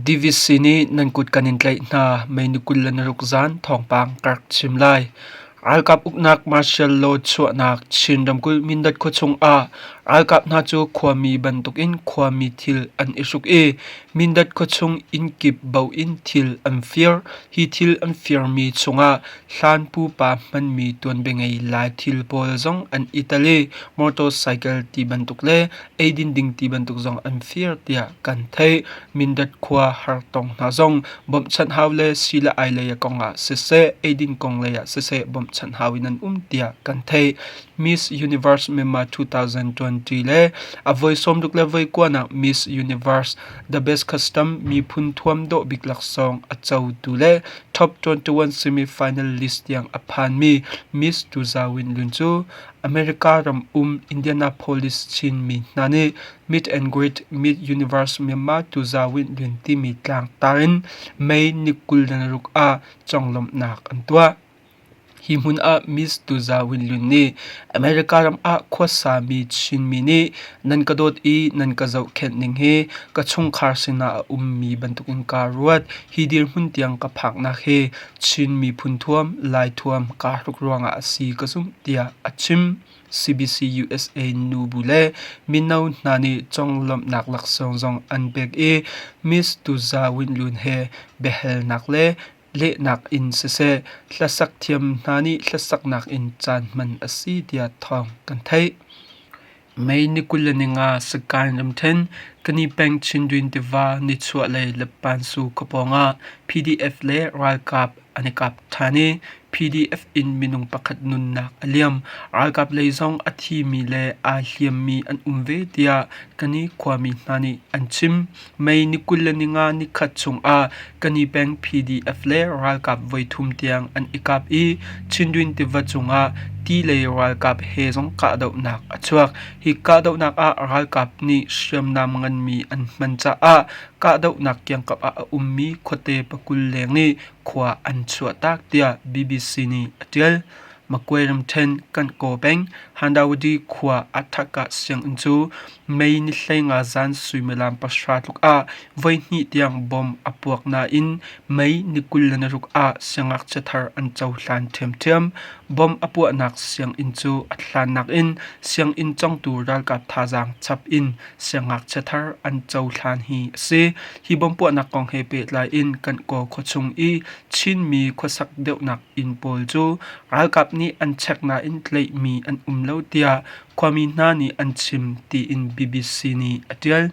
DVC nih nan kut kan in tlaih hna. Mei ni 26 zan thawngpang ka rak chim lai. Ralkap uknak martial law chuahnak Chin ramkulh Mindat khuachung ah ralkap hna cu khuami bantukin khuami thil an i hruk i Mindat khuachung inn kip bo in thil an fir. Hi thil an firmi chungah hlan pupa hmanmi tuanbia ngei Lai thil pawl zong an i tel i motorcycle ti bantuk le eidin ding ti bantuk zong an fir tiah kan theih. Mindat khua hartong hna zong bawmhchanh hau le sii le ai lei kong ah siseh, eidin kong lei ah siseh bawmhchanh hau in an um tiah kan theih. Miss Universe Myanmar 2020 le a voi sawmruk le voi kuanak Miss Universe The Best Custom miphun thuam dawh bik laksawng a cotu le Top 21 semi-final list tiang a phanmi Miss Tuzawin Lun cu America ram um Indianapolis Chinmi hna nih Meet and Greet Meet Universe Myanmar Tuzawin Lun timi tlangtar in May ni 26 ah conglawmhnak an tuah. Hi hmun ah Miss Tuzawin Lun nih America ram ah khuasami Chinmi nih nan ka dawt i nan ka zohkhenh ning hi ka chungkhar sinah a ummi bantukin kaa ruat. Hi dirhmun tiang ka phaknak hi Chin miphun thuam, Lai thuam kaa hruk ruangah a si ka zumh tiah a chim. CBC USA nubu le mino hna nih conglawmhnak laksawng zong an pek i Miss Tuzawin Lun he biahalnak le lehnak in siseh, hlasak thiam hna nih hlasaknak in caan hman a si tiah thawng kan theih. May ni 25 Sagaing ramṭhen Kani peng Chindwin tiva nichuahlei Leppansu khuapawng ah PDF le ralkap an i kap ṭhan i PDF in minung pakhat nunnak a liam. Ralkap lei zong a thimi le aa hliammi an um ve tiah Kani khuami hna nih an chim. May ni 25 nikhat chungah Kani peng PDF le ralkap voithum tiang an i kap i Chindwin tiva cungah ti lei ralkap he zong kahdohnak a chuak. Hi kahdohnak ah ralkap nih hriamnam nganmi an hman caah kahdohnak kiangkap ah a ummi khuate pakul leng nih khua an chuahtak tiah BBC nih a ṭial. Makwe ramṭhen Kankaw peng Handawadi khua Athaka sianginn cu May ni 15 zan suimilam 9 tluk ah voihnih tiang bomb a puak nain May ni 26 ah siangngakchia thar an cohlan ṭhiamṭhiam. Bomb a puahnak sianginn cu a hlannak in sianginn congtu ralkap thazaang chap in siangngakchia thar an cohlan hi a si. Hi bomb puahnak kong he pehtlai in Kankaw khuachung i Chinmi khuasak deuhnak inn pawl cu ralkap nih an check nain tlaihmi an um lo tiah khuami hna nih an chim tiin BBC nih a ṭial.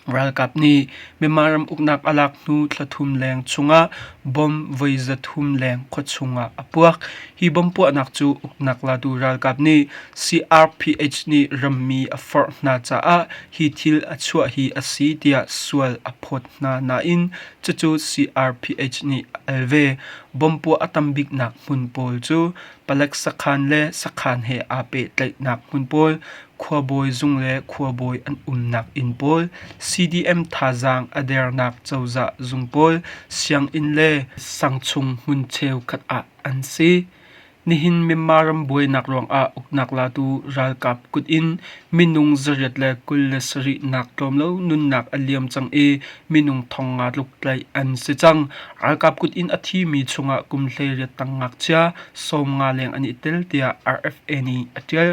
Ralkap nih Myanmar ram uknak a lak hnu thla thum leng chungah bomb voi 300 leng khuachung ah a puak. Hi bomb puahnak cu uknak latu ralkap nih CRPH nih rammi a forh hna caah hi thil a chuah hi a si tiah sual a phawt hna nain cucu CRPH nih a al ve. Bomb puah a tam biknak hmun pawl cu palek sakhan le sakhan he aa pehtlaihnak hmun pawl, khuabawi zung le khuabawi an umnak inn pawl, CDM thazaang a dernak cozah zung pawl, sianginn le sangchung hmun cheukhat ah an si. Nihin Myanmar ram buainak ruangah uknak latu ralkap kut in minung 827 nak tlawm lo nunnak a liam cang i minung thong nga tluk tlaih an si cang. Ralkap kut in a thimi chungah kum 18 tang ngakchia 50 leng an i tel tiah RFA nih a ṭial.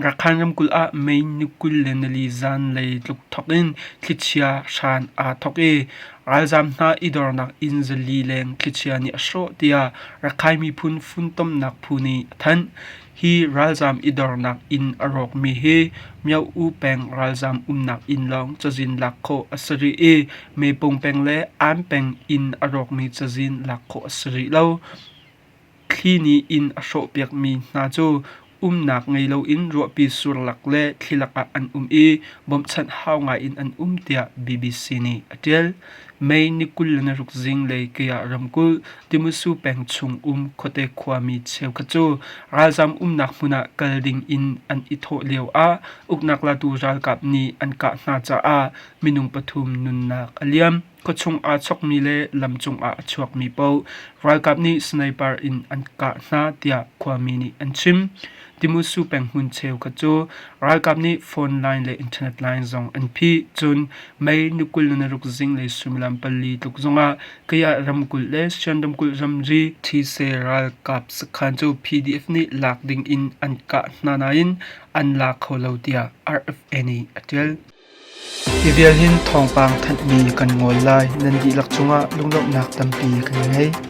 Rakhine ramkulh ah May ni 24 zanlei tluk thawk in thlichia hran aa thawk i ralzaam hna i dornak inn zali leng thlichia nih a hrawh tiah Rakhine miphun funtomnak phu nih a thanh. Hi ralzaam i dornak inn a rawkmi hi Myo-U peng ralzaam umnak inn lawng cazin lak khawh a si rih i Mepung peng le Ann peng inn a rawkmi cazin lak khawh a si rih lo. Thli nih inn a hrawhpiakmi hna cu umnak ngei loin ruahpi sur lak le thli lakah an um i bawmhchanh hau ngaiin an um tiah BBC nih a ṭial. May ni 26 zinglei Kayah ramkulh Timusu peng chung um khuate khuami cheukhat cu ralzaam umnak hmun ah kal ding in an i thawh lioah uknak latu ralkap nih an kah hna caah minung pathum nunnak a liam. Khuachung aa chokmi le lamcung ah a chuakmi paoh ralkap nih sniper in an kah hna tiah khuami nih an chim. Timusu peng hmun cheukhat cu ralkap nih phone line le internet line zong an phih. Cun May ni 26 zinglei suimilam suimilam 4 tluk zongah Kayah ramkulh le Shan ramkulh ramri Thise ralkap sakhan cu PDF nih lak ding in an kah hna nain an la kho lo tiah RFA nih a ṭial. Hi vial hin thawngpang thanhmi kan ngol lai. Nan dihlak cungah lunglawmhnak tampi kan ngei.